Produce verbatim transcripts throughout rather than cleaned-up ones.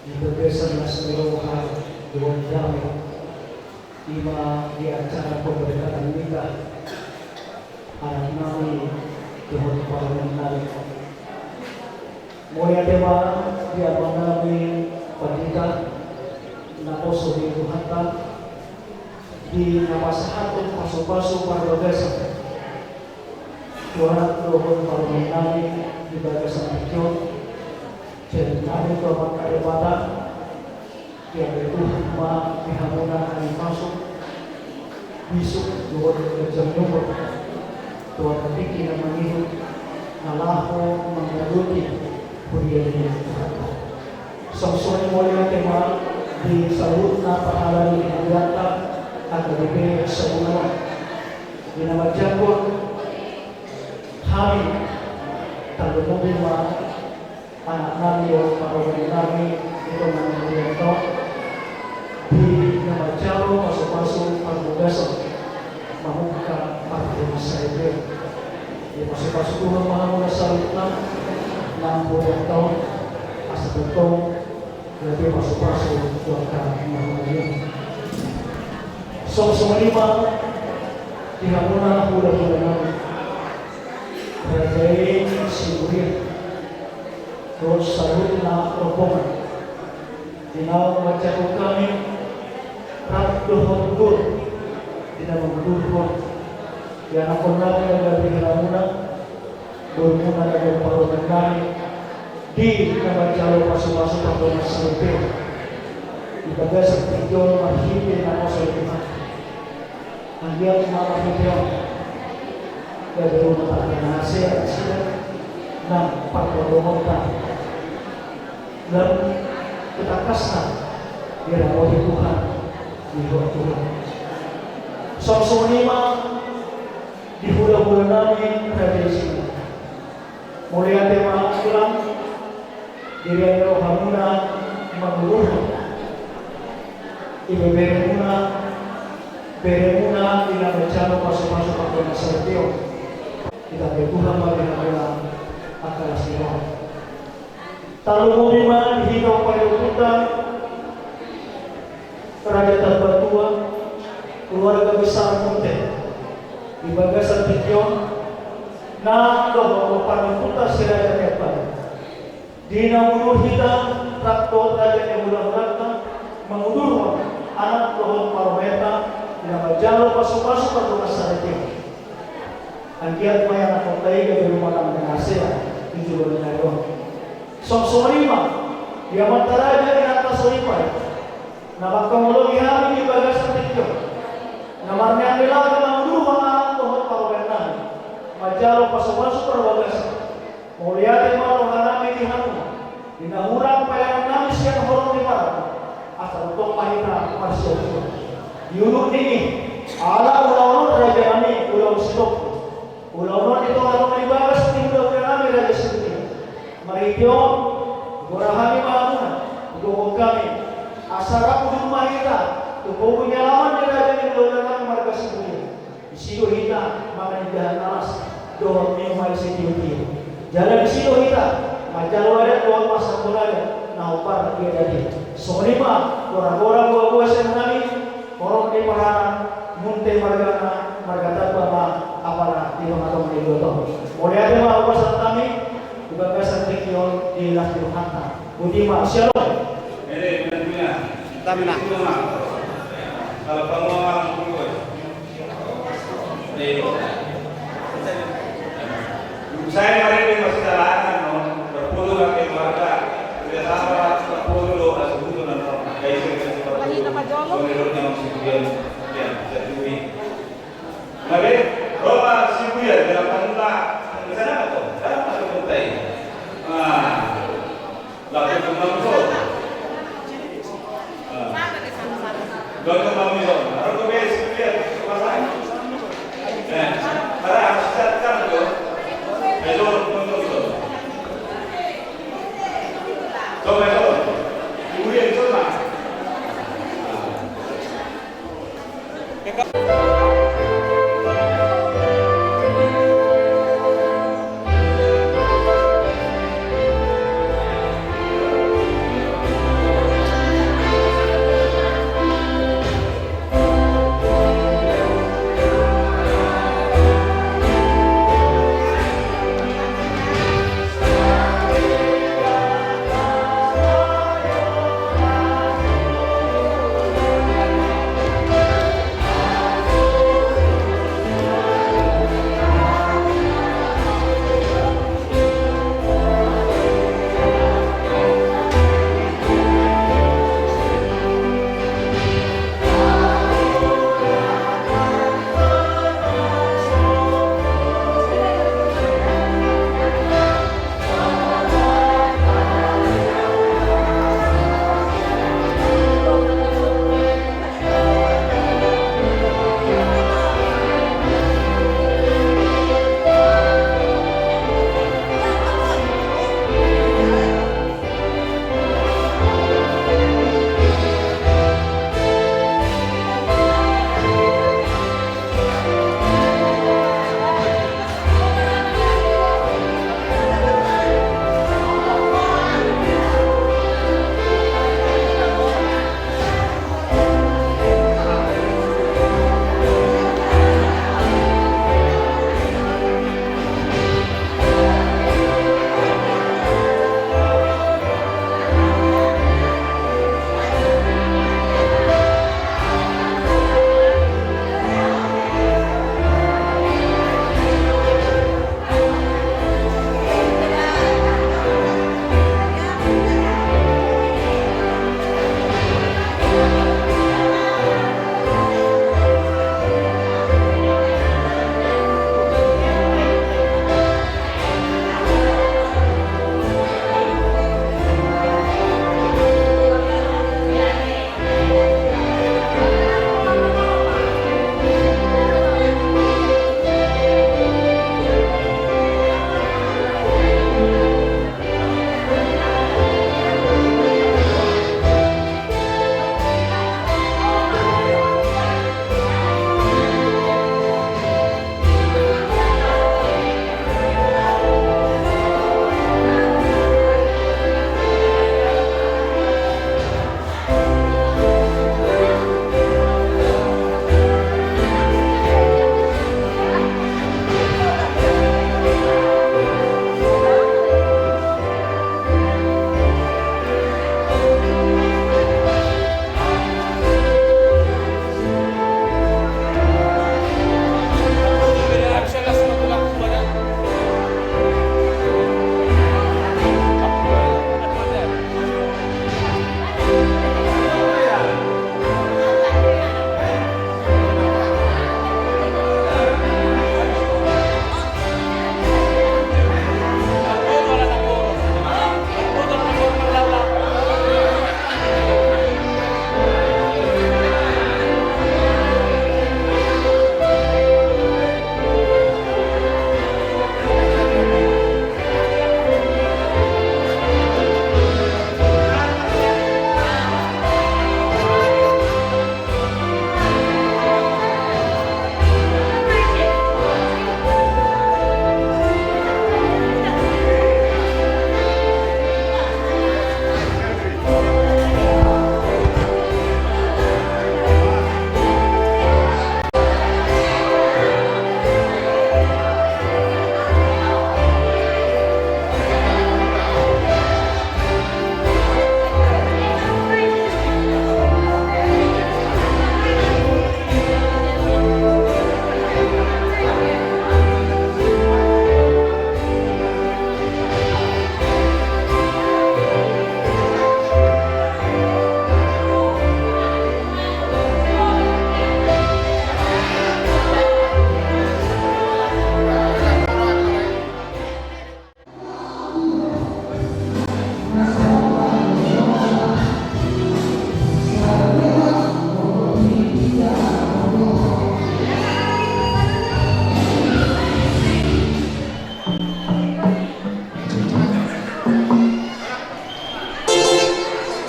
Di bagasan las ni roha dohot dame, i ma di acara pemberkatan nikah anak nami dohot parumaen nami. Mauliate ma di amang nami pandita naposo ni Tuhanta, di na pasahathon pasupasu parbagason tu anak dohot parumaen nami di bagasan tingki on. Jadi nami tu amanta Debata, diambil Tuhan ma di hamuna ari Pasu, bisuk dohot ganjang ni umur, tu angka tingki na mangihut, na laho manggabehi huria ni Tuhan. Songon i mauliate ma di saluhutna parhalado ni hurianta, H K B P Sabungan, di na manjangkon hami, tarlumobi ma anak nami dohot parumaen nami di tonga ni hurianta on, di na manjalo pasupasu parbagason mamungka parhobasahon. Di pasupasu Tuhan ma hamuna saluhutna nang hurianta on, asa tongtong gabe pasupasu tu angka na mangihut. Songon i ma di hamuna hulahula nami, raja i Siburian dohot saluhutna rombongan. Di naung manjangkon hami rap dohot udur di na manguduruhon, ianakhon nami na gabe helamuna, borumuna na gabe parumaen nami, di na manjalo pasupasu pardongansaripeon di bagasan tingki on marhite naposo ni Tuhan. Anggiat ma marhite on gabe rumah tangga na hasea nasida, nang pardomuanta lam ketangkasna diramoti Tuhan, dihuhut Tuhan. Songon i ma di hulahula nami raja i Siburian. Mauliate ma tulang, di rian ni rohamuna manguduruhon ibeberemuna, beremuna di na manjalo pasupasu pardongansaripeon. Ditambai Tuhan ma di hamuna angka las ni roha. Tarlumobi ma di hita parindohonta Raja Tamba Tua, keluarga besar Munte, di bagasan tingki on, na dohot parindohonta si Raja Tepa. Di na udur hita rap dohot raja ni hulahulanta manguduruhon anak dohot parumaenta di na manjalo pasupasu pardongansaripeon. Anggiat ma ianakhonta i gabe rumah tangga na hasea tu joloan ni ari on. Songon i ma di amanta raja, di amanta soripada na mangkaholongi hami di bagasan tingki on, na marneangnela manguduruhon anak dohot parumaen nami manjalo pasupasu parbagason. Mauliate ma roha nami di hamu, di na hurang pelayanan nami sian horong ni parna, asa tongtong ma hita marsiaduan. Di ulu ni i, ala ulaon on raja nami, ulaon sitompu. Ulaon on di tongatonga ni bagas ni hulahula nami raja Siburian. Marhite on, gora hami ma hamuna, gokhon hami, asa rap udur ma hita tu pogu ni alaman ni raja ni hulahula nami marga Siburian. Disi do hita mangan indahan na las dohot minum aek sitiotio. Jala disi do hita manjalo adat dohot pasahathon adat na hombar di adat i. Songon i ma goragora boaboa sian hami, horong ni parna, Munte margana, marga Tamba ma apala di tongatonga ni luat on. Mauliate ma hupasahat hami di bagasan tingki on di las ni rohanta. Boti ma, syalom. Ele, benar-benar. Tamina. Kalau kamu orang. Saya hari ini masih jalan, no. Berpuluh kaki keluarga. Tidak sabar, berpuluh doa sebelum, no. Guys, berpuluh. Menurutnya masih dia, ya, jadi. Tapi, Roma Siburian, dalam pemula, di sana apa tuh? Dalam pemula. Nah.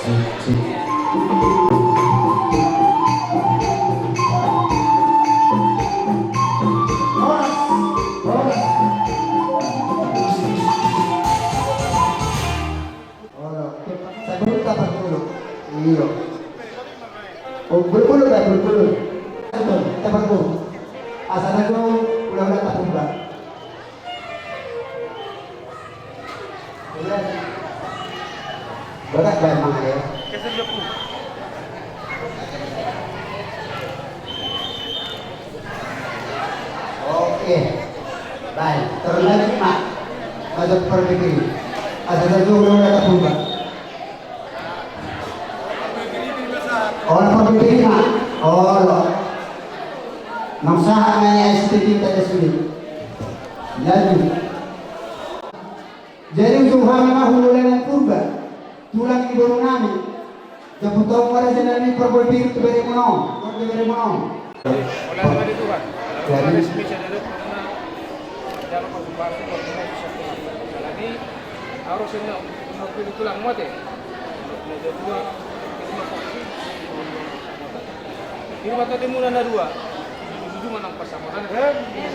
Horas, horas. Olo, saburung taparjolo. Iyo. Oh, bulbul, bah, bulbul. Taparjolo. Asa na dua, ula-ula tapumba. Iya. Bodak, bah, emang ada. Oke. Baik, terus lagi, Mak. Masuk perpikir. Asa na dua, ula-ula tapumba. Olo, perpikir, Mak. Olo. Nang sahat ma i S T T tadi sudah. Jadi. Jadi ujung hami ma hulahula nang Purba, tulang ni boru nami. Jabu tong ma raja nami parboru pir tu bere mono, tu bere mono. Jadi, ini mata di muna na dua. Ujung-ujung manang pasamotan.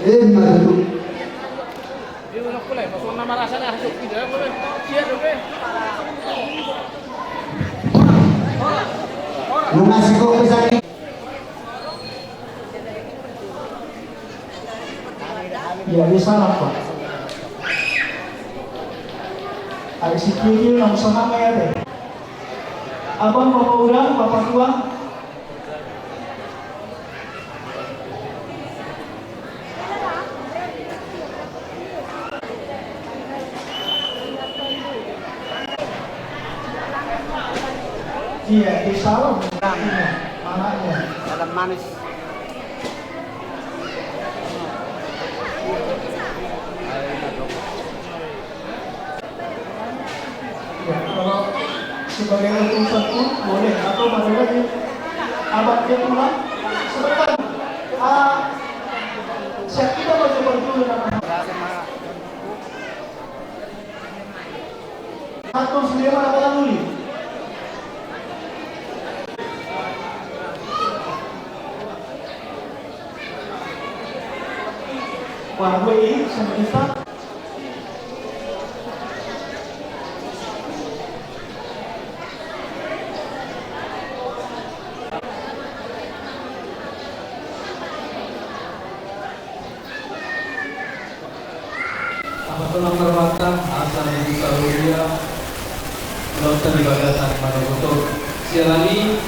Eh, madu. Nunga si kok bisa ni. Iya, bisa lah, Pak. Ada si Kiki, nang sana ya deh. Abang, bapak ulang, bapak tua. Iya, di salon. Anaknya. Dalam manis. Ya, kalau sebagai utusan pun boleh, atau bagaimana? Abang dia pulang sebentar. Ah, siap kita mau coba dulu nama. Satu, sudah mana, apa dulu? Wah, gue ini sama kita. Apa tulang marmata, asa di saluria, lontar di bagasan manogoto. Sialani,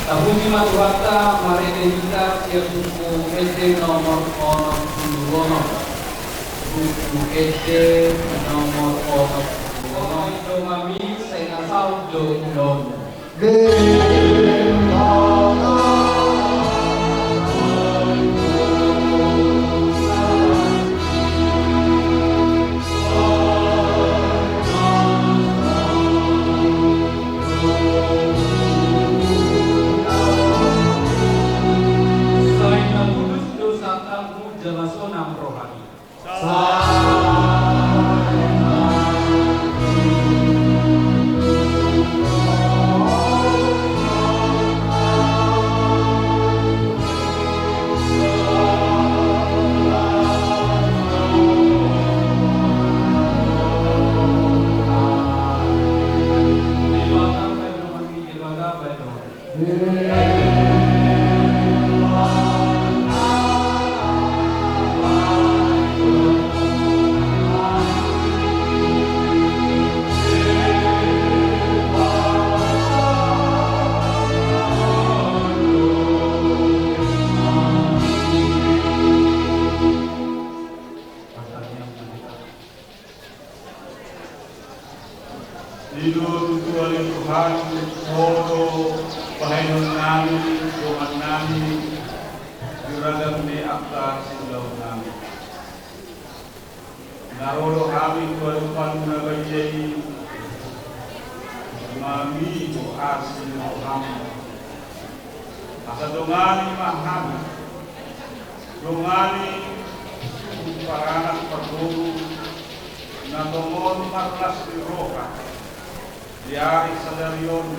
tapuji ma Tuhanta, marende hita, sian buku ende nomor onom pulu onom. Buku ende nomor onom pulu onom. Donganmi sai na saut do ulaon. Sai na tudos do satamu jala sonang rohami. I do tutu ale Tuhan, Ho do bahenon nami, dongan nami, di ragam ni angka siulaon nami. Na ro do hami tu adopanmu na badia i, mamibo asi ni roham. Asa dongani ma hami, dongani suhut paranak parboru, na tongon marlas ni roha, di Di ari sadari on,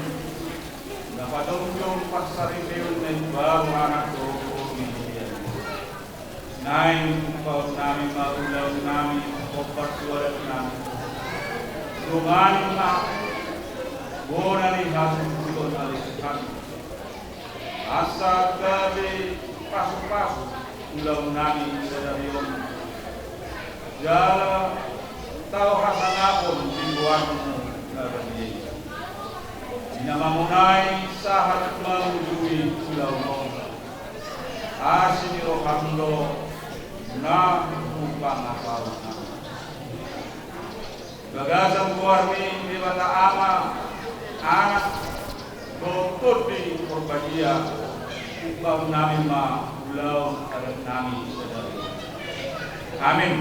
na pajongjong parsaripeon na imbaru anak dohot boru ni huria i. Naeng umpaonnami ma ulaonnami hombar tu adatnami. Dongani ma bona ni hasuhuton alehan. Asa gabe pasupasu ulaonnami sadari on. Jala tau hasangapon di goarmu na badia i. Di na mamonai sahat mangujui ulaon on. Asi ni roham do na hupangapauna. Bagasan goar ni Debata Ama, Anak, dohot Tondi Porbadia, umpaonnami ma ulaon adatnami sadari on. Amin.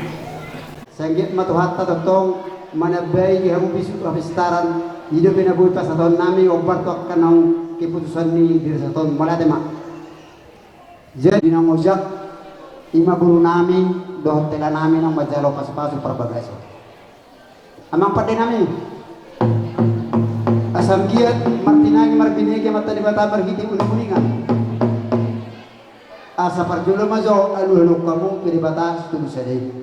Sai anggiat ma Tuhanta tongtong manambai di hamu bisuk hapistaran, i dope na boi pasahatonnami hombar tu angka naung keputusan ni Debata on. Mauliate ma. Jadi naung ojak, i ma borunami dohot helanami naung manjalo pasupasu parbagason. Amang pandenami, asa anggiat martinangi marbinege Amanta Debata marhite uninguningan, asa parjolo ma jo alualuhon hamu tu Debata Situtu sada i.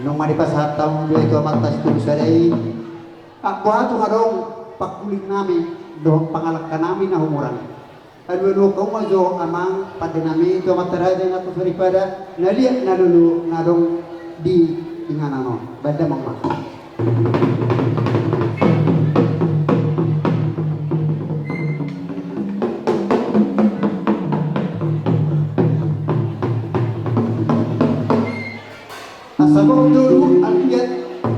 Nunga dipasahat hamu be tu Amanta Situtu sada i, anggo aha tung adong pangkulinami dohot pangalangkanami na humurang. Alualuhon hamu ma jo amang pandenami tu Amanta Raja i nang tu soripada, na liat na lolo na adong di inganan on. Baen damang ma. Asa gok do anggiat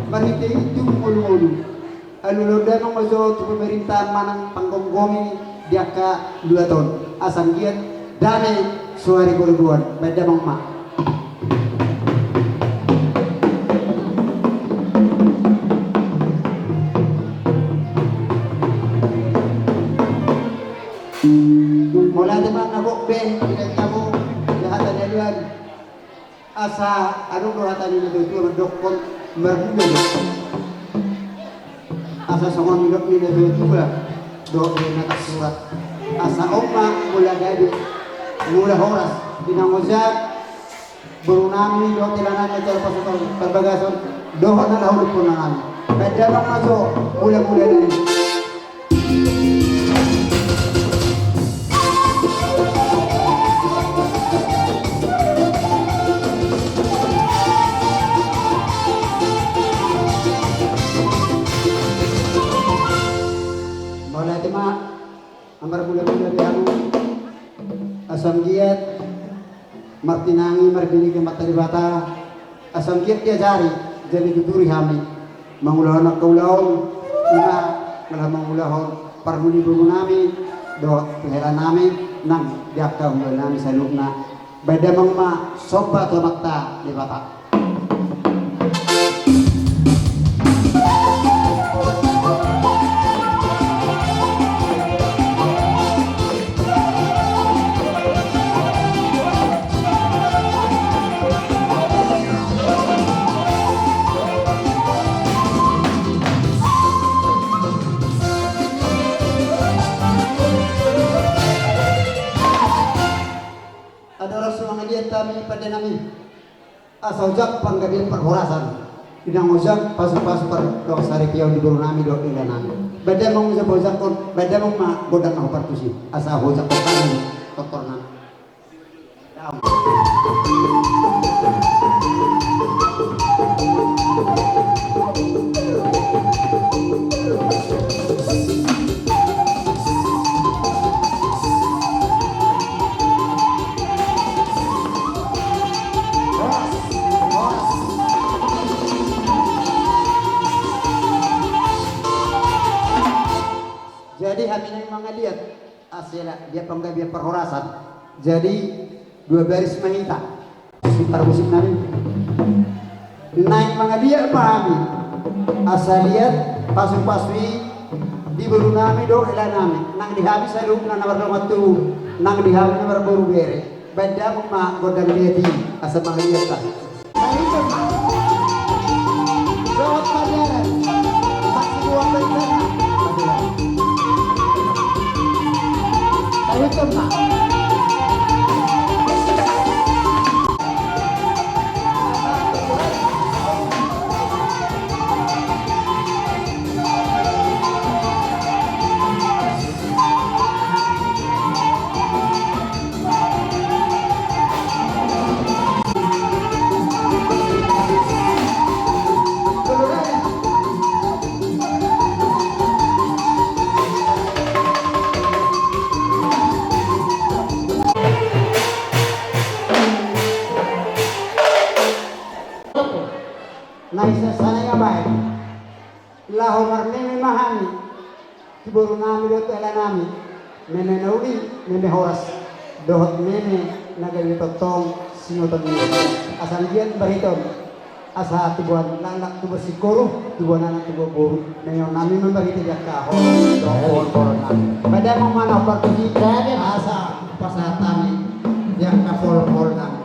marhite i tung ngolungolu. Alualuhon damang ma jo tu pemerintah manang panggomgomi di angka luat on. Asa anggiat dame suari golugoan. Baen damang ma. Mauliate ma na gok be, di hata ni aluan. Asa adong do hata ni natuatua mandokkon marmula do. Asa songon nidok ni natuatua dohot ni na tarsurat. Asa on ma mula gabe, mula horas, di na ojak borunami dohot helanami manjalo pasupasu parbagason dohot na laho dohononnami. Baen damang ma jo mula-mula na i. Mauliate ma, amang marmula-mula di hamu. Asa anggiat martinangi marbinege Amanta Debata, asa anggiat diajari, jadi dituturi hami mangulahon angka ulaon, ima mangulahon parmuli borunami dohot helanami nang di angka ulaonnami saluhutna. Baen damang ma somba tu Amanta Debata. Andorang so mangaliat hami pandenami. Asa ojak panggabean parhorasan. Di na ojak pasupasu pardongansaripeon di borunami dohot helanami. Baen damang ma jo paojakkon, baen damang ma gondang na hupartusi. Asa huojakkon hami tortorna. Jadi hami naeng mangaliat, asa ela dia panggabean parhorasan. Jadi dua baris ma hita. Sitar musik nami. Naeng mangaliat ma hami. Asa liat pasupasu i Di boru nami dohot hela nami, nang di hami saluhutna na mardongan tubu, nang di hami na marboru bere, baen damang ma gondang dia di asa mangaliat. Na i sasana i ma baen. Laho marmeme ma hami. Di boru nami dohot hela nami. Meme na uli, meme horas. Dohot meme na gabe tongtong singoton ni. Asa anggiat marhite on. Asa tubuan laklak tubuan singkoru, tubuan anak tubuan boru. Meme on nami ma marhite di angka horas. Dohot boru nami. Baen damang ma na partusi. Asa pasahat hami. Di angka polpol nami.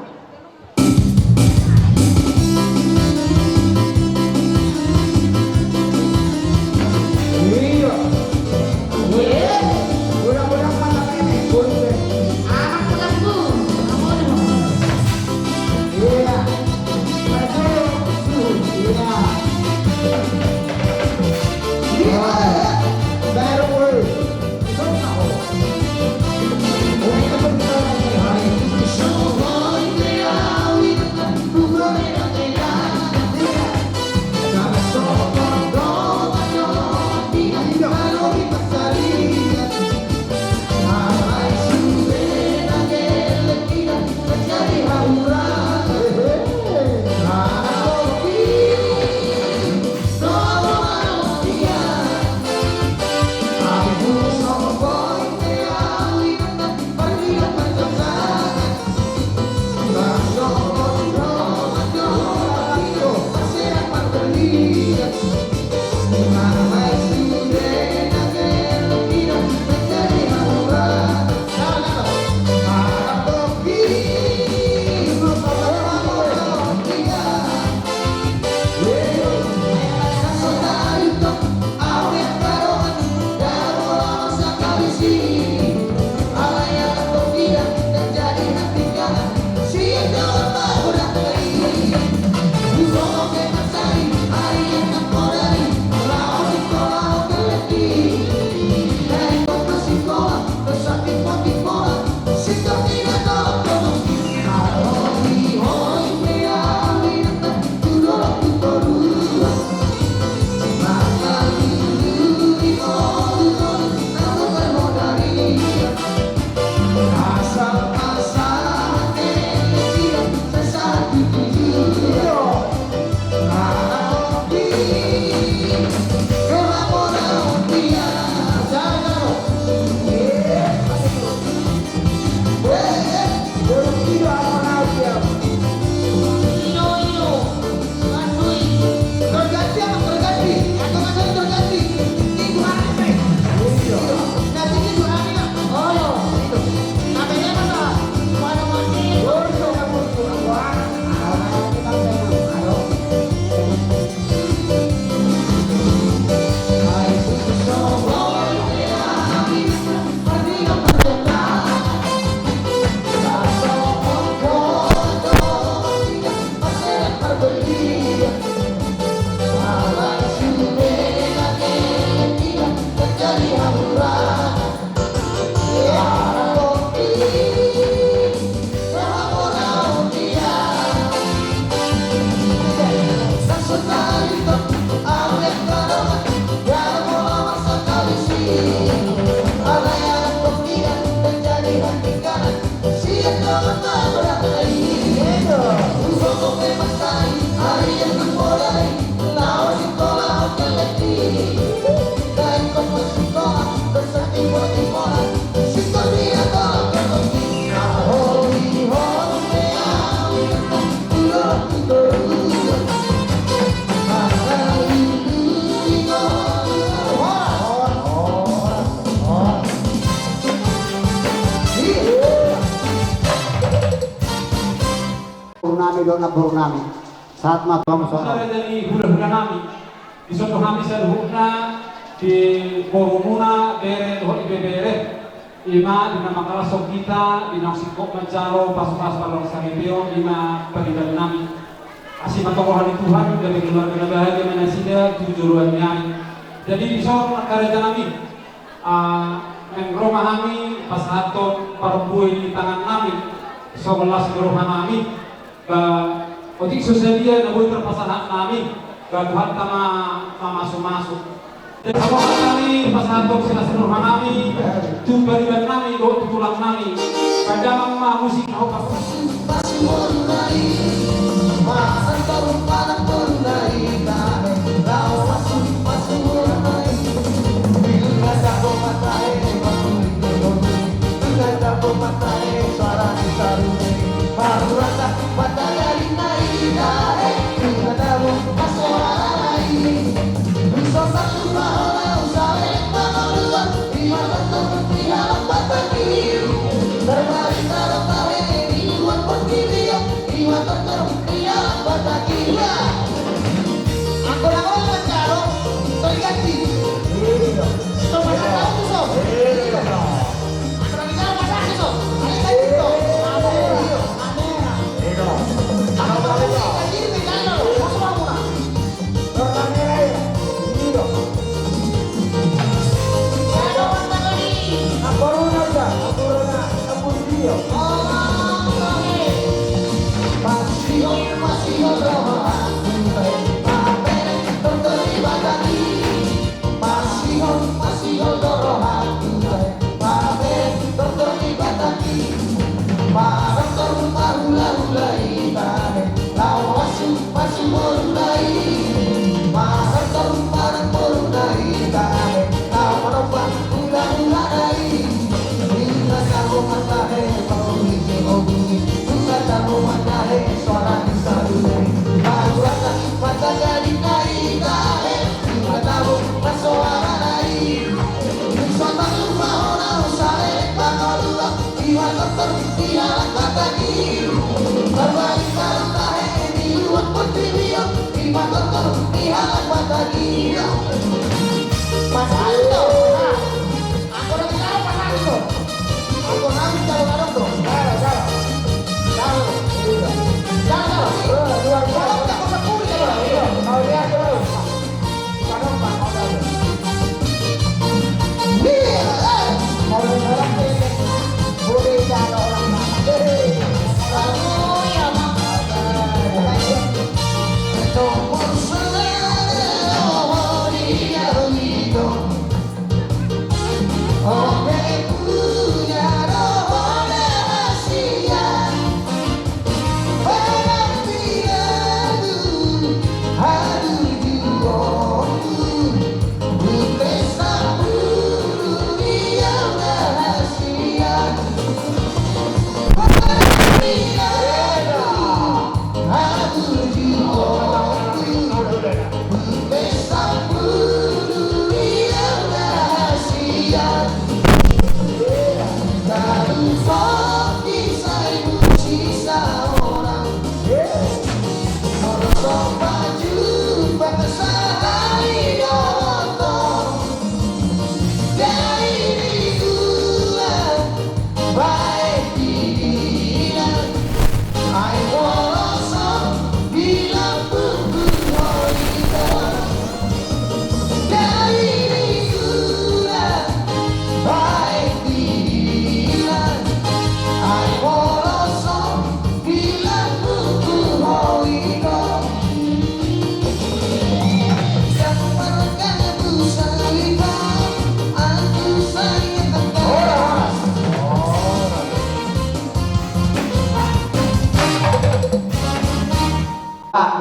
Namboru nami, sahat ma tu hamu saluhutna. Jadi hulahula nami, dison do hami saluhutna di borumuna, bere dohot ibebere, ima di na mangkalashon hita di naung singkop manjalo pasupasu pardongansaripeon, ima pariban nami. Asi ma tu roha ni Tuhan, gabe keluarga na bahagia ma nasida tu joloan ni ari. Jadi dison angka raja nami, ah, naeng ro ma hami pasahathon parompuan ni tangan nami, songon las ni roha nami. Ba, otik so sadia na boi tarpasahat nami, ba Tuhanta ma mamasumasu. Jadi saboto nami pasahathon silas ni roha nami tu pariban nami dohot tu tulang nami. Ba damang ma musik na hopas. Anggo na olo manjalo, so diganti. Iya. So, masa tahu so. Iya. Anggo na manjalo, masa tahu so. Ada ganti so. Ada. Ada. Iya. Anggo na manjalo, masa tahu so. Iya. Iya. Anggo na manjalo, anggo na manjalo. Mas Aldo, nah. Anggo na manjalo, Mas Aldo. Anggo na manjalo, Mas Aldo. Jalo, jalo. Jalo, jalo. Jalo, jalo. Jalo, jalo. Jalo, jalo. Jalo, jalo. Jalo, jalo. Iya, eh. Jalo, jalo. Jalo, jalo. Jalo, jalo.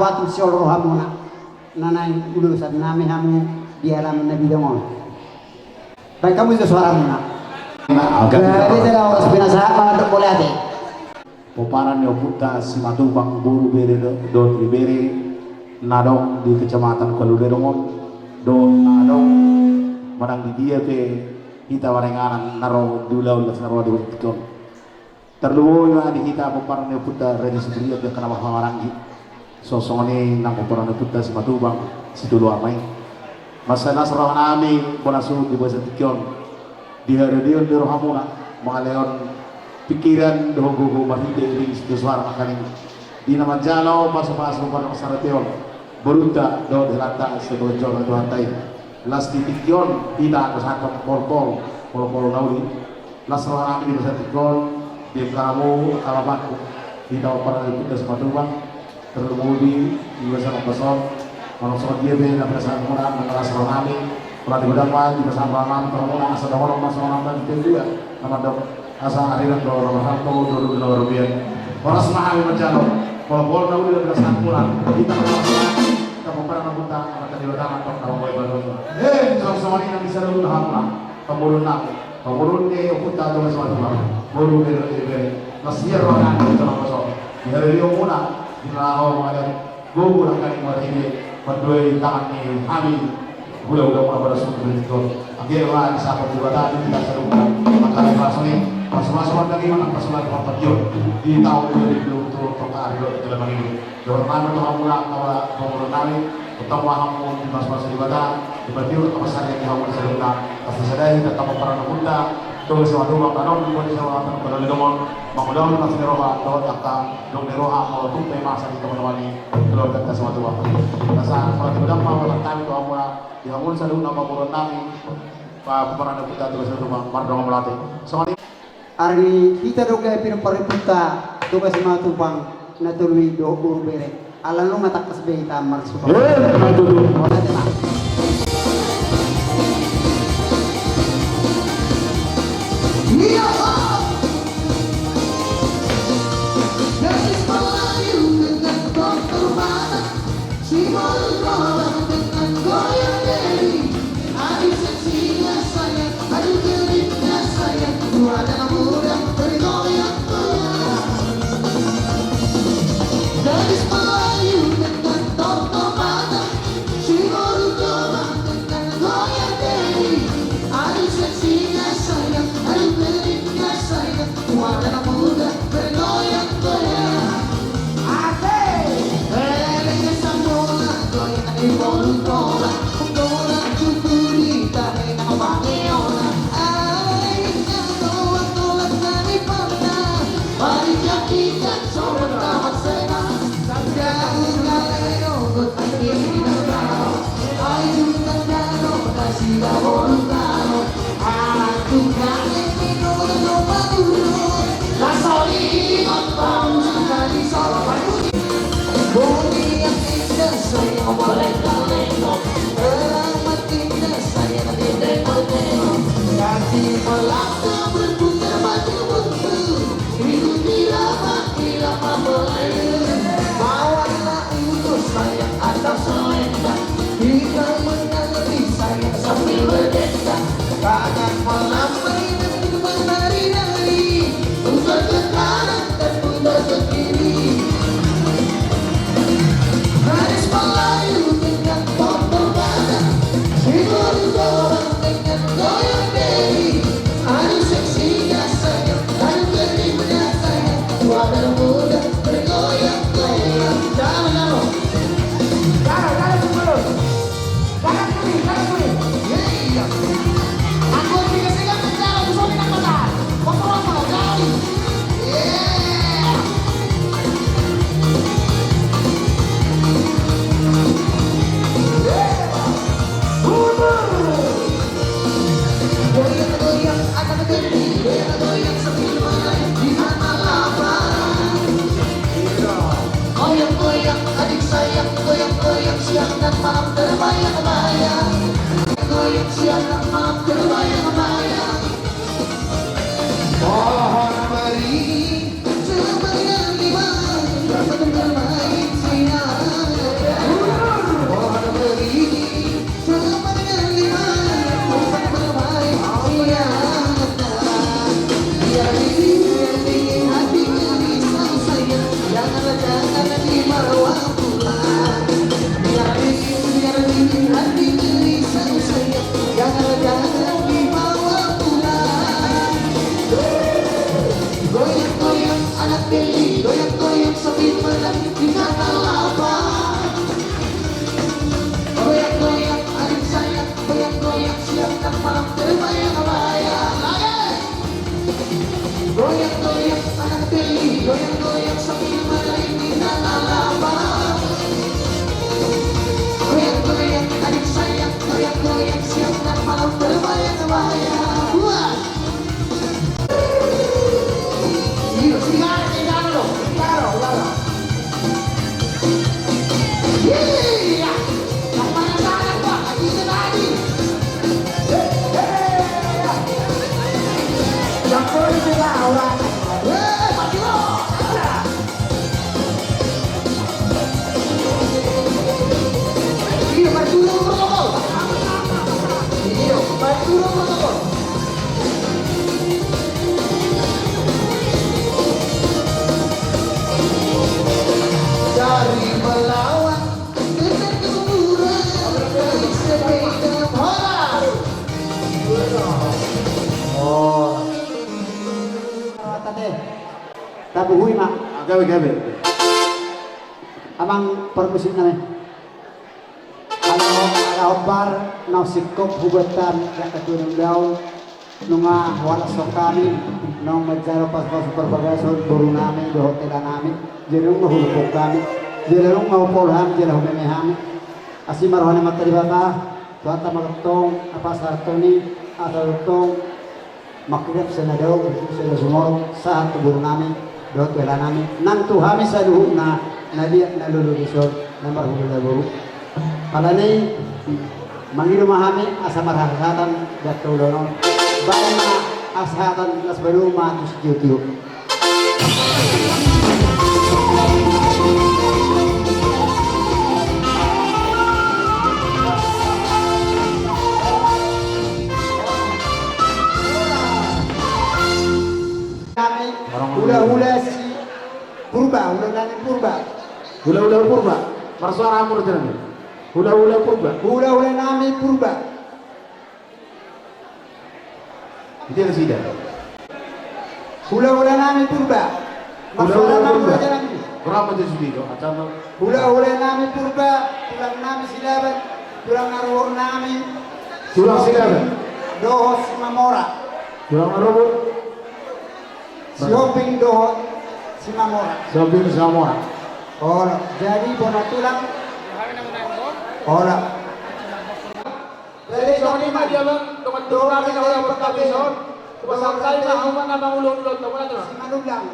Buat siolo rohamuna. Na naeng ulos nami hamu di halaman na bidang on. Baen hamu jo suaramuna. Nah, oke. Jadi sada horas pinasahat ma mandok mauliate. Pomparan ni ompunta Simatupang boru bere do-, dohot ibebere na adong di Kecamatan Kaluledong on, dohot na adong manang di dia pe hita maringanan na ro di ulaon las na ro di tingki on. Tarlumobi ma di hita pomparan ni ompunta Raja Siburian di angka na marhahamaranggi. Songon i nang pomparan ni ompunta Simatupang, Situlu Ama i. Mansai las rohanami bona suhut di bagasan tingki on, di haradeon ni rohamuna mangalehon pingkiran dohot gogo marhite iring sitio suara nangkaning di na manjalo pasupasu parsahaton borunta dohot helanta sian bagas joro ni Tuhanta i. Las di tingki on hita angka sahat polpol, polpol na uli. Las rohanami di bagasan tingki on, di angka hamu angka bapakku, hita pomparan ni ompunta Simatupang, tarlumobi di bagasan ombas on. Manang songon dia pe na pinasahatmuna, manang las rohanami. Mauliate godang ma di bagasan rohanami tu hamuna, asa dohonon ma songon hata ni natuatua na mandok: Asa ariran do na marhalto, dolok do na marobean. Horas ma hami manjalo polpol na uli na pinasahatmuna. Hita pomparan ni ompunta, Amanta Debata ma antong na mamboan balga. Eh, songon i nang di saluhutna hamuna, pamoruonnami, pamoruon ni ompunta Toga Simatupang, boru bere dohot ibebere. Las rohanami di bagasan ombas on, di haradeonmuna, di na laho mangalehon gogo nangkaning marhite, manduai tangan ni hami hulahula muna bona suhut di tingki on. Anggiat ma disahahon Debata di hita saluhutna angka na pinasahatmuna i, pasupasu mardagingon nang pasupasu marpanghian di taon dua ribu dua puluh tolu, tongka ari dohot joloan na mangihut. Dohononnami ma tu hamuna angka pamoruonnami, tongtong ma hamu dipasupasu Debata, dipatiur angka pansarian di hamuna saluhutna. Asa sada hita pomparan ni ompunta Toga Simatupang na adong di bagasan on, mangulahon las ni roha dohot angka dongan ni roha, molo tung pe masa di tongatonga ni keluarganta Simatupang. Asa mauliate godang ma hata nami tu hamuna, di hamuna saluhutna pamoruonnami, pa-, pomparan ni ompunta Toga Simatupang, mardongan mauliate. Songon i. Ari hita do gabe pomparan ni ompunta Toga Simatupang na tolu i dohot boru bere. Ala nunga tangkas be hita marsuhut. Eh, mantap tutu. Mauliate ma. Ia, ho! Gadis Melayu dengan contoh Batak, si boru Toba dengan goyang diri. Adu seksinya sayang, adu geritnya sayang, dua anak muda bergoyang-goyang. Gadis Melayu dengan contoh Batak, si boru Toba dengan goyang diri. Adu seksinya sayang, adu geritnya sayang, dua anak muda bergoyang-goyang. Asik. Elek sambola, goyang di boru Toba, bola cuku di tahe nang pangeona. Ai, nang doa tolak nani panda, bari jaki kan sobat tamat sena. Sangka uga leo, got angin nang tao. Ai, juta dano, kasih da boru tano. Sayang atau selendang, kita menari sayang sambil berdendang. Tangan melambai dan menari-nari, putar ke kanan dan putar ke kiri. Gadis Melayu dengan contoh Batak, si boru Toba dengan goyang diri. Adu Goyang-goyang anak teli, goyang-goyang sambil melinding anak lama. Goyang-goyang adik sayang, goyang-goyang siang dan malam berbayang-bayang. Wah. Iyo, serigala, serigala lo, serigala lo, serigala. Iya. Yang mana tangan, Pak? Itu tadi. Hei, hei, ya. Yang boleh juga orang. Hei, maju lo. Iya, maju lo, protokol. Iya, maju lo, protokol. Dari Belawan ke Tanjung Pura, dari sepeda horas. Oh. Tabuhui ma. Ah, gabe, gabe. Amang parmusik nami. Ala, ala hombar, naung singkop hubuat hami, angka tulang daon, nunga hualas hami, naung manjalo pasupasu parbagason boru nami dohot hela nami, jala nunga hurupok hami, jala nunga hupol hami, jala humeme hami. Asi ma roha ni Amanta Debata, Tuhanta ma tongtong na pasahathon i, asa tongtong mangkirap sian na dao, sian na sumorop, sahat tu boru nami dohot tu hela nami, nang tu hami saluhutna na liat na lolo dison na marhula boru. Alani i, mangido ma hami asa marhasahatan di angka ulaon on. Baen ma hasahatan, las baen ma tu sitiotio. Nami, hulahula si Purba, hula nami Purba. Hulahula Purba. Marsuara hamu raja nami. Hulahula Purba. Hulahula nami Purba. Ite nasida. Hulahula nami Purba. Hulahula Purba. Marsuara hamu raja nami. Berapa je sudah itu? Acara. Hulahula nami Purba, tulang nami Silaban, tulang na rorobot nami. Tulang Silaban. Dohot Simamora. Tulang na rorobot. Sihombing dohot Simamora. Sihombing Simamora. Olo, jadi bona tulang. Olo. Jadi songon i ma dia bang, dongan-dongan nami na hula-hula nami dison. Hupasahat hami ma hamu na mangulahula, hamu na tulang. Simanullang.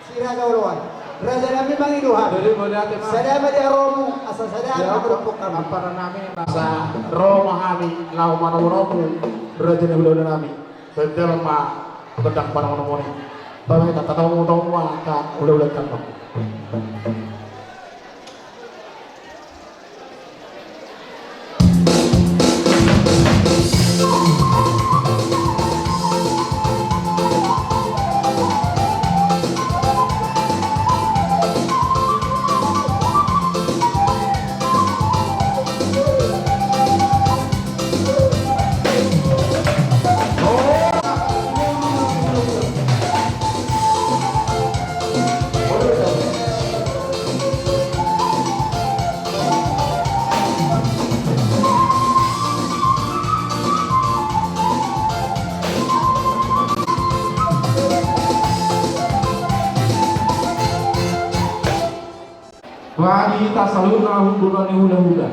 Si Raja Oloan. Raja nami mangido hami. Sada ma di haromu, asa sada ma di haromu. Ampara nami, asa ro ma hami laho manomu-nomu, raja ni hulahula nami. Tanda ma gondang panomu-nomu i. Baen ma hita tatamu-tamu ma angka hulahula tano. Bagi hita saluhutna hundul ni hulahula.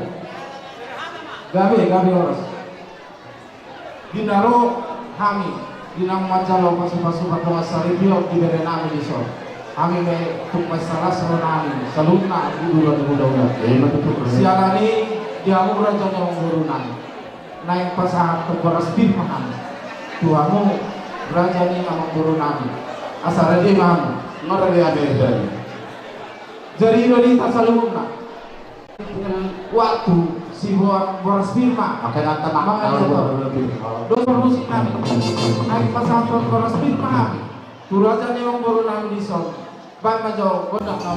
Gabe, gabe horas. Di na ro hami, di naung manjalo pasupasu pardongan saripeon di bere nami dison. Hami ma tung mansai las roha nami, saluhutna hundul ni hulahula. Siala ni i, di hamu raja ni amangboru nami. Naeng pasahathon boras pir ma hami tu hamu raja ni amangboru nami. Asa rade ma hamu. Nunga rade hami. Jadi i do di hita saluhutna. Waktu siboan boras pir ma. Oke, nanta ma. Dos parmusik nami. Naeng pasahathon boras pir ma hami tu raja ni amangboru nami dison. Baen ma jo gondang na.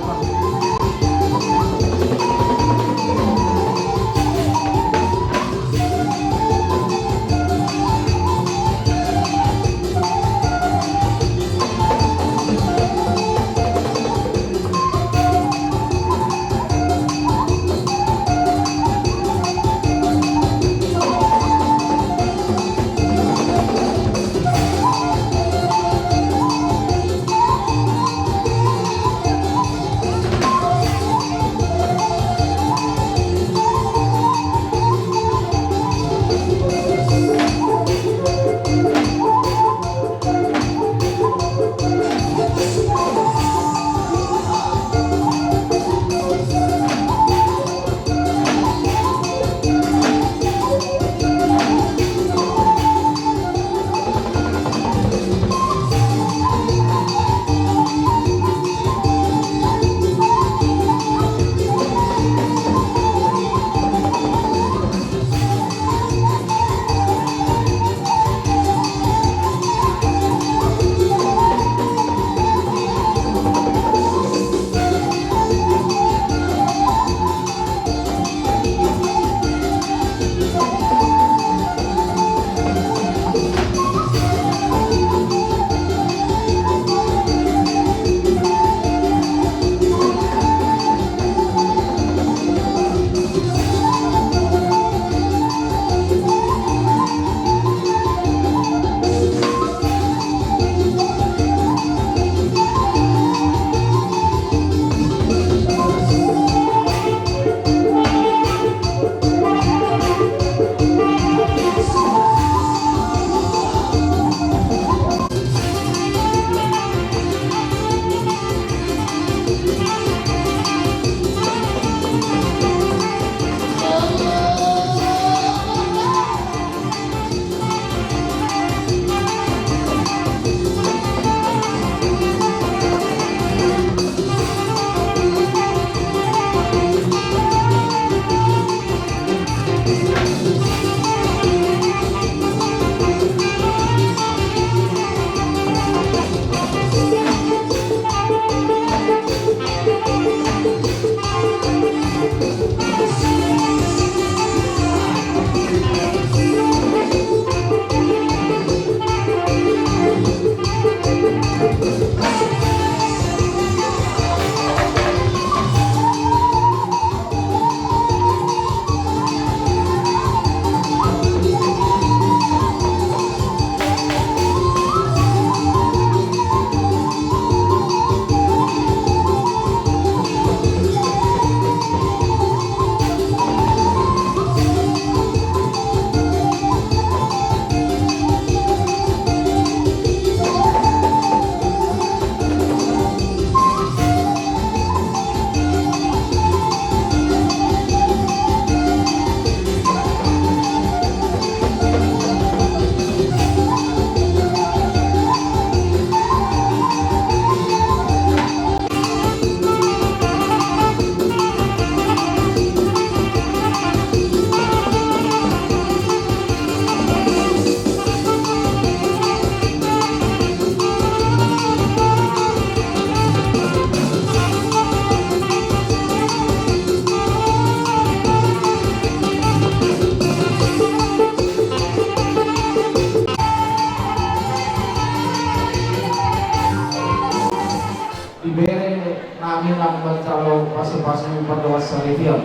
Sarifian,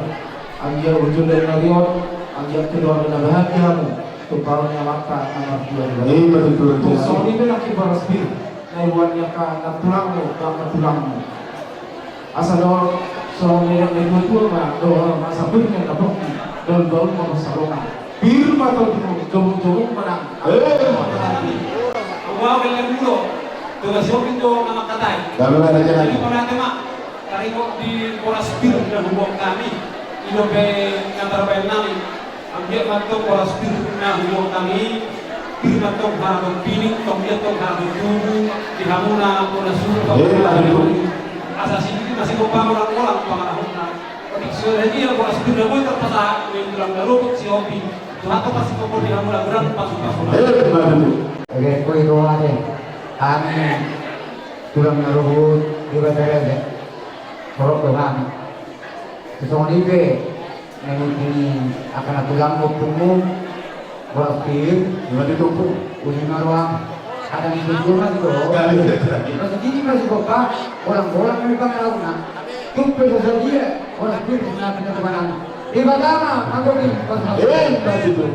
anggiat uju dan narion, anggiat keluarga na bahagia hamu, tumpahon ni amanta na martua di bawah. Ima tutu. Songon i pe nangkin boras pir na iboan ni angka na tulangmu, angka na tulangmu. Asa dohot songon nidok ni tua-tua ma dohot asa pir na pongki, dohot baul ma pansalongan. Pir ma tondi, jomung-jomung ma nang. Awa bela mulo. Tugas yopi do nama katai. Jadi mana tema. Taringot di boras pir na huboan hami, i dope na tarbaen nami. Anggiat ma tong boras pir na huboan hami, pir ma tong harapan pining, tong dia tong harapan tubu di hamuna bona suruh. Asa sipir masih bopa orang-orang pangarahutna. Otik sudah dia boras pir na boi tarpasahat, main tulang na robot si opi. Tuhan tu pasti kokon di hamuna berang pasu-pasu. Oke, koi doa deh. Amin. Tulang na robot di batara deh. Korok doa. Sesongon i pe, na nuntungi angka na tulang ompungmu, boras pir, ima ditumpuk, uli ma roham. Ada di tujuh mas do. Masih gini masih bopa, bolang-bolang di pangarahutna. Tumpe sasadia, boras pir, na pinatupanan. Di batara, anggo di, pas. Eh, pas itu.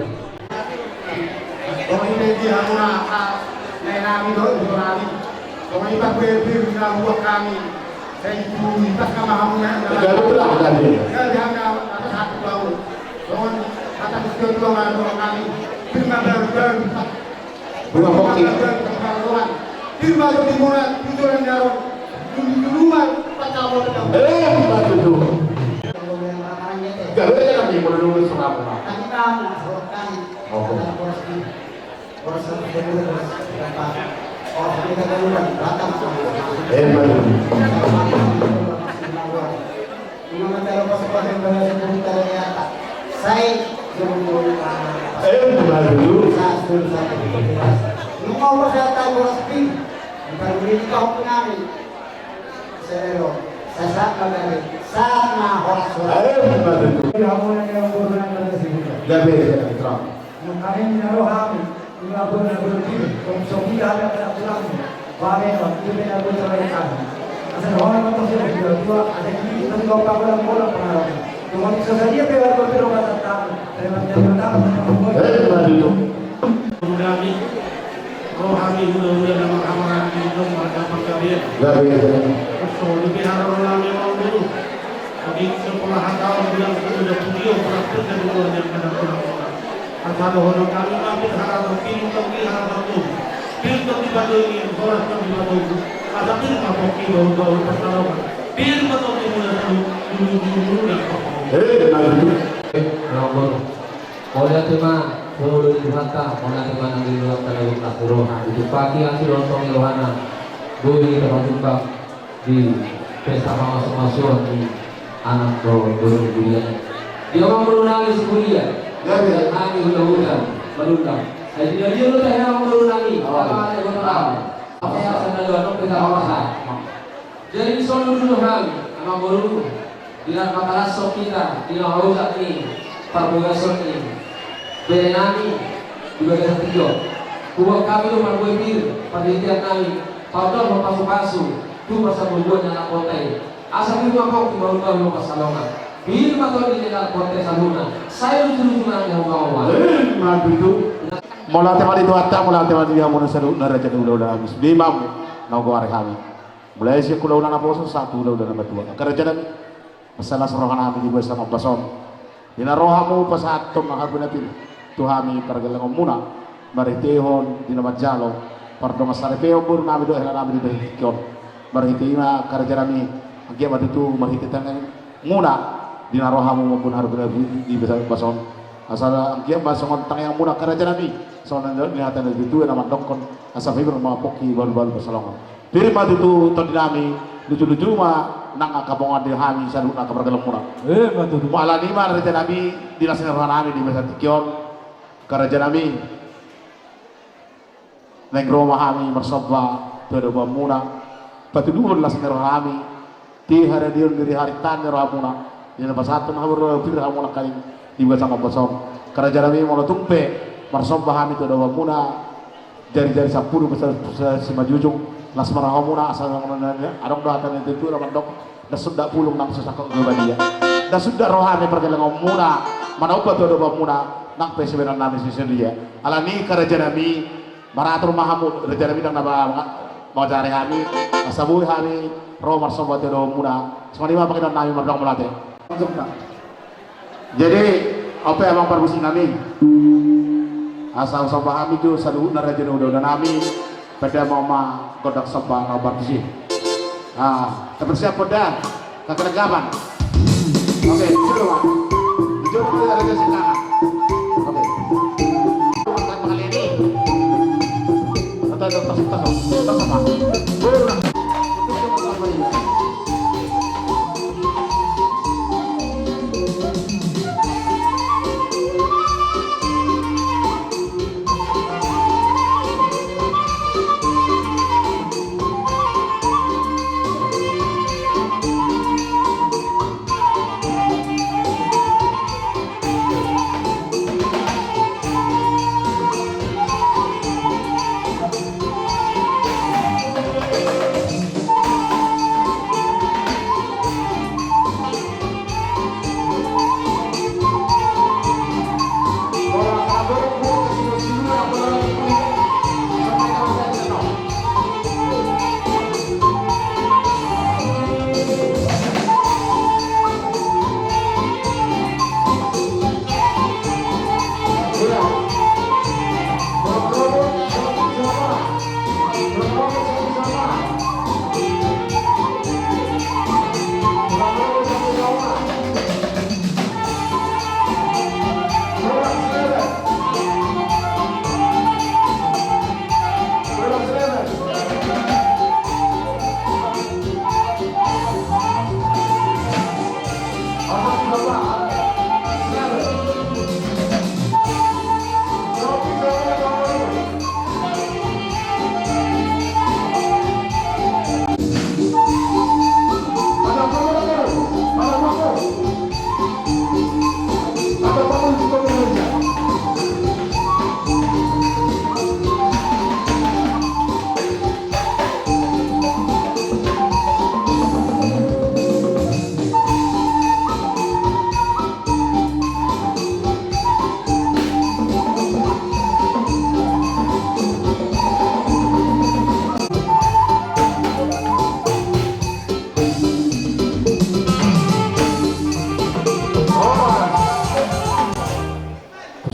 Songon i pe di hamuna, ah, na inami dohot inanami. Songon i pe pir na huboan hami. Sai tu ipas ma hamuna. Gabe tulang tadi. Gabe hami atas hati bau. Songon hata tua-tua ma dohot hami. Pir ma baru-baru. Pir ma pongki. Pir ma pongki. Pir ma jomungmuna, tujuan ni aron. Dulu-dulu ma, pacawa. Eh, ma tutu. Gabe ya kami, mau dulu sama. Tadi kamu, Oke. Boras pir, boras pir, boras pir. Eh, baik. Sai, eh, baik dulu. Nunga boras pir, boras pir. Sahat ma gabe, sahat ma horas. Eh, baik dulu. Gabe, ya, terang. Nangkaning na rohami, ima bona berpikir, konsumsi ada pada tulang, babe no, ibe na bona berpikir. Asal rohami konsumsi dua dua, ada ini, tapi kau pakai dalam bola pengaruh. Cuma bisa saja dia berpikir, berpikir, berpikir, berpikir. Rohami, rohami, hula-hula nama kamarani, nomor dapat gabe. Gabe. So, lebih harap rohami mau dulu. Jadi, sekolah atau bilang, sudah studio, praktek dan luar yang kadang-kadang. Asa dohonon hami ma pir harapan, pir tonggi harapan tu. Pir tonggi padohon, horas tonggi padohon. Asa pir ma pongki baul-baul pansalongan. Pir ma tonggi muna salu, dulu-dulu dan pokok. Eh, na dulu. Eh, na dulu. Mauliate ma, mauliate ma, mauliate ma nang di luar tanah luar roha. Itu pagi asi lontong rohana. Doi kita berjumpa. Di pesta pamasumasuon ni anak dohot boru ni huria. Dia ma boru nami si huria. Gabe. Nami hula-hula manunggang. Sai di dia do tahe amang boru nami. Awa. Apa ada boru nami? Apa ya, sana dua, no, kita apa? Jadi solu dulu hami amang boru. Di na patarashon hita di na hausak ni parbagason ni bere nami di bagasan tingki on. Huboan hami do marbue pir parhitean nami. Paundot ma pasu-pasu. Tu masa bubuan ni anak kota i. Asa pir ma pongki baul-baul pansalongan. Pir ma tondi ni anak kota i saluhutna. Sai luju-luju ma nang di hamu. Eh, ma tutu. Mauliate ma di Tuhanta, mauliate ma di hamuna saluhutna raja ni hula-hula nami. Di mamu na hugoari hami. Mulai sian hula-hula naposo sahat tu hula-hula namatua. Angka raja nami. Mansai las roha nami di bagasan ombas on. Di na ro hamu pasahathon ma hamu na pir tu hami pargellengonmuna, marhitehon di na manjalo pardongansaripeon boru nami dohot hela nami di bagasan tingki on. Marhite i ma angka raja nami, anggiat ma tutu marhite tangiangmuna di na ro hamu mamboan haroro na pir di bagasan ombas on. Asa anggiat ma songon tangiangmuna angka raja nami, songon na nidok ni hata ni natua-tua na mandokkon, asa pir ma pongki baul-baul pansalongan. Pir ma tutu tondi nami, luju-luju ma nang angka bongan di hami saluhutna angka pargellengonmuna. Eh, ma tutu. Alani i ma raja nami, di las ni roha nami di bagasan tingki on. Angka raja nami, naeng ro ma hami marsomba tu adopanmuna. Patuduhon las ni roha nami. Di haradeon ni ari-ari ni rohamuna. Di na pasahathon hamu pir hamu nangkaning di bagasan ombas on. Angka raja nami, molo tung pe marsomba hami tu adopanmuna. Jari-jari sampulu, sa-, sa-, simanjujung, las ma rohamuna, asa adong do hata ni natua-tua na mandok, Ndang suda pulung nang sisangkot badia. Ndang suda roha ni pargellengonmuna manaumba tu adopanmuna nang pe sibahenonnami sisongon dia. Alani i, karajanami, maratur ma hamu, rajanami, ndang na ba-, mangajari hami, asa boi hami ro marsomba tu adopanmuna. Songon i ma pangidoannami, mardongan mauliate. Jadi, ope, amang parmusiknami, asa husomba hami jo saluhutna raja ni hulahulanami. Pande ma gondang somba na hombar tusi. Ah, taparsiap da. Kakelenggapan. Oke, jolo ma. Jolo ma, raja singkana. Oke. Angkat mangalean i. Tos, tos, tos, tos, tos, tos, tos.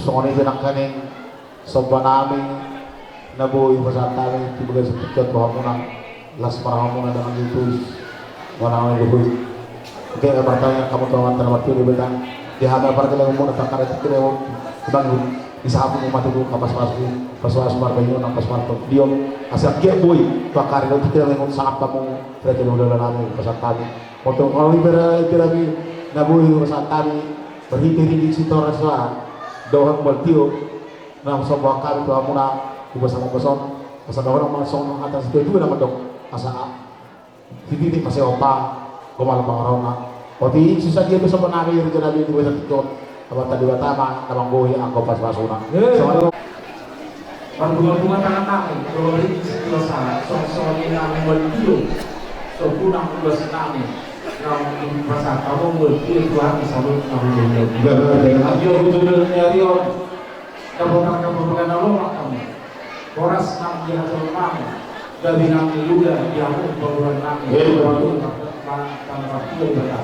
Songon i pe nangkaning somba nami na boi pasahat hami tu bagasan tingki on tu hamuna, las ma rohamuna dengan lupus, manang na dohot. Oke, martangiang hamu tu Amanta na martua Debata, di hami pargellengonmuna, tangkas tingki on, unang disahat hamu ma tutu, pasupasu, pasupasu mardalan, pasupasu mardion, asa anggiat boi tu angka ari na tingki on sangap hamu, raja ni hulahula nami, pasahat hami. Molo tung hami, raja nami, na boi pasahat hami, marhite ringgit sitio saratus dohot mual tio, na husomba hami tu hamuna di bagasan ombas on, asa dohonon ma songon hata ni situatua na mandok, asa sititi ma sai ompa, gomal pangarahutna. Otik i, so sadia pe somba nami, raja nami, di bagasan tingki on, Amanta Debata ma na manggohi angka pasupasuna. Eh. Songon i. Marbunga-bunga tangan nami, dua ringgit sitio saratus, songon i nang mual tio, songon i nang mual tio, nang mual tio, Tuhan, salut, nang mual tio. Iya, iya, iya. Ayo, betul, betul, ya, Rio. Dapotan kapapakan na lomak hamu. Horas nang di hajolmamu. Gabe nang di luda di hamu pamoruon nami. Iya, iya. Hamu ma-, ma-, martua Debata.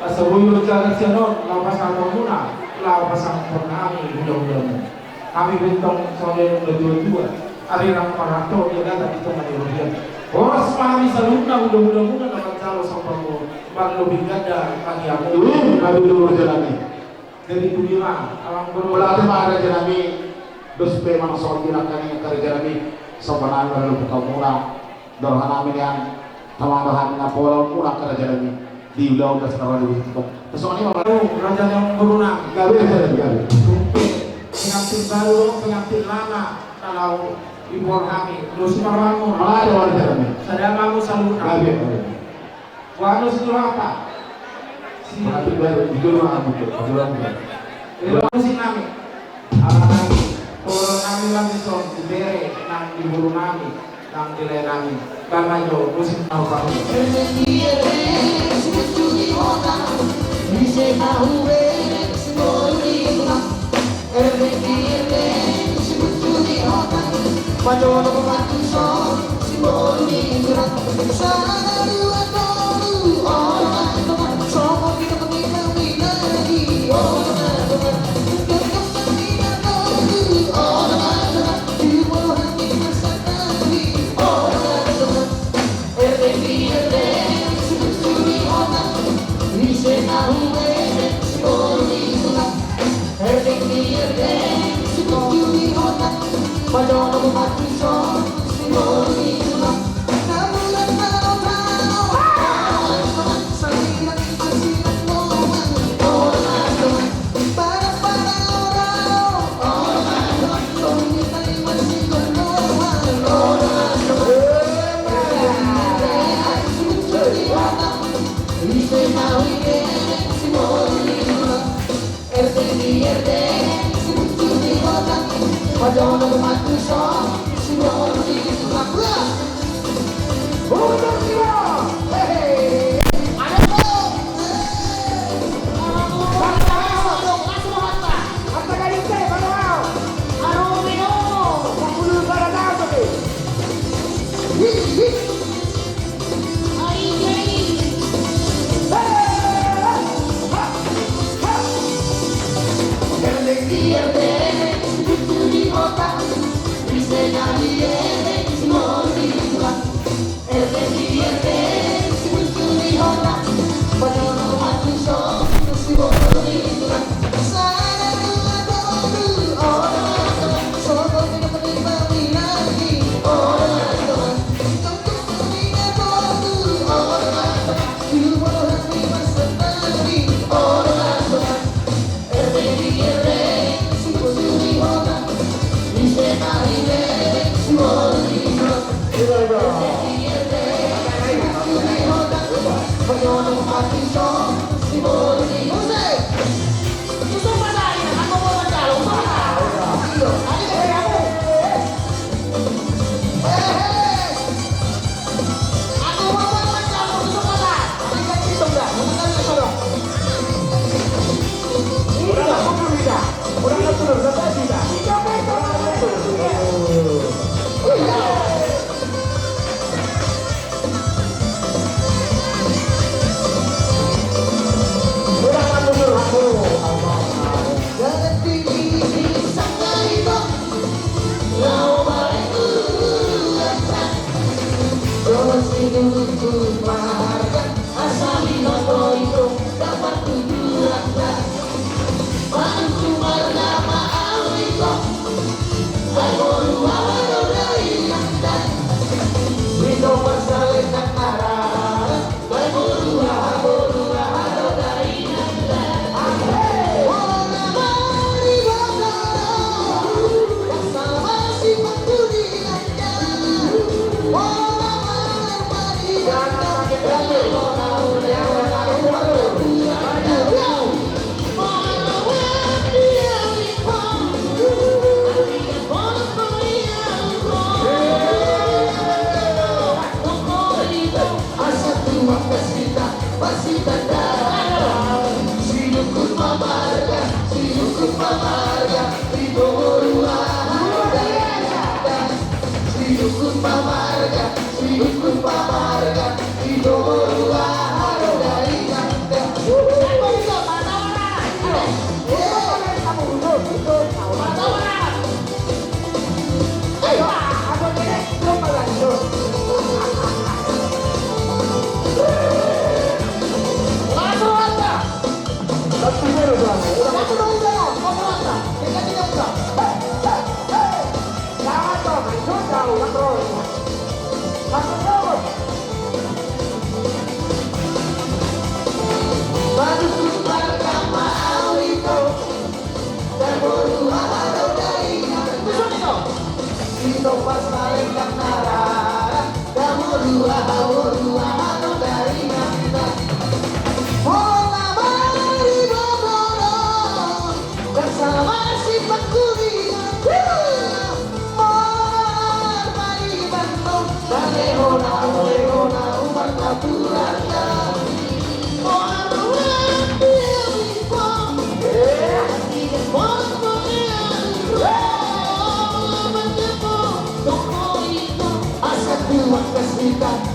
Asa boi do jagar sian on laho pasahatonmuna, laho pasahaton nami hulahulamu. Hami pe tong songon i na tua-tua. Ari nang marharto dia gata di tonga ni robean. Horas ma hami saluhutna hulahulamuna na manjalo sombamu. Marlobi ganda ma di hamu. Iya, hami do raja nami. Jadi, tu dia ma, amang boru. Mauliate ma raja nami, dos pe manang songon dia nangkaning raja nami, somba nami marlupuk hamuna, dohot roha nami nian, tama roha nami na pola muna raja nami, di ulaon das na roha nami. Terus songon i ma. Raja ni amang boru nami. Gabe, gabe, gabe. Pengantin baru, pengantin lama, kalau di boru nami, dos ma rohamu. Mauliate ma raja nami. Sada ma hamu saluhutna. Gabe, gabe. Boha do si Durhaka? Si Durhaka, jujur ma, jujur. Jujur ma. Jujur ma. Musik nami. Ala nami, boru nami ma dison, di bere nang di boru nami. Nang di lae nami, bang ajo musik. Kasita.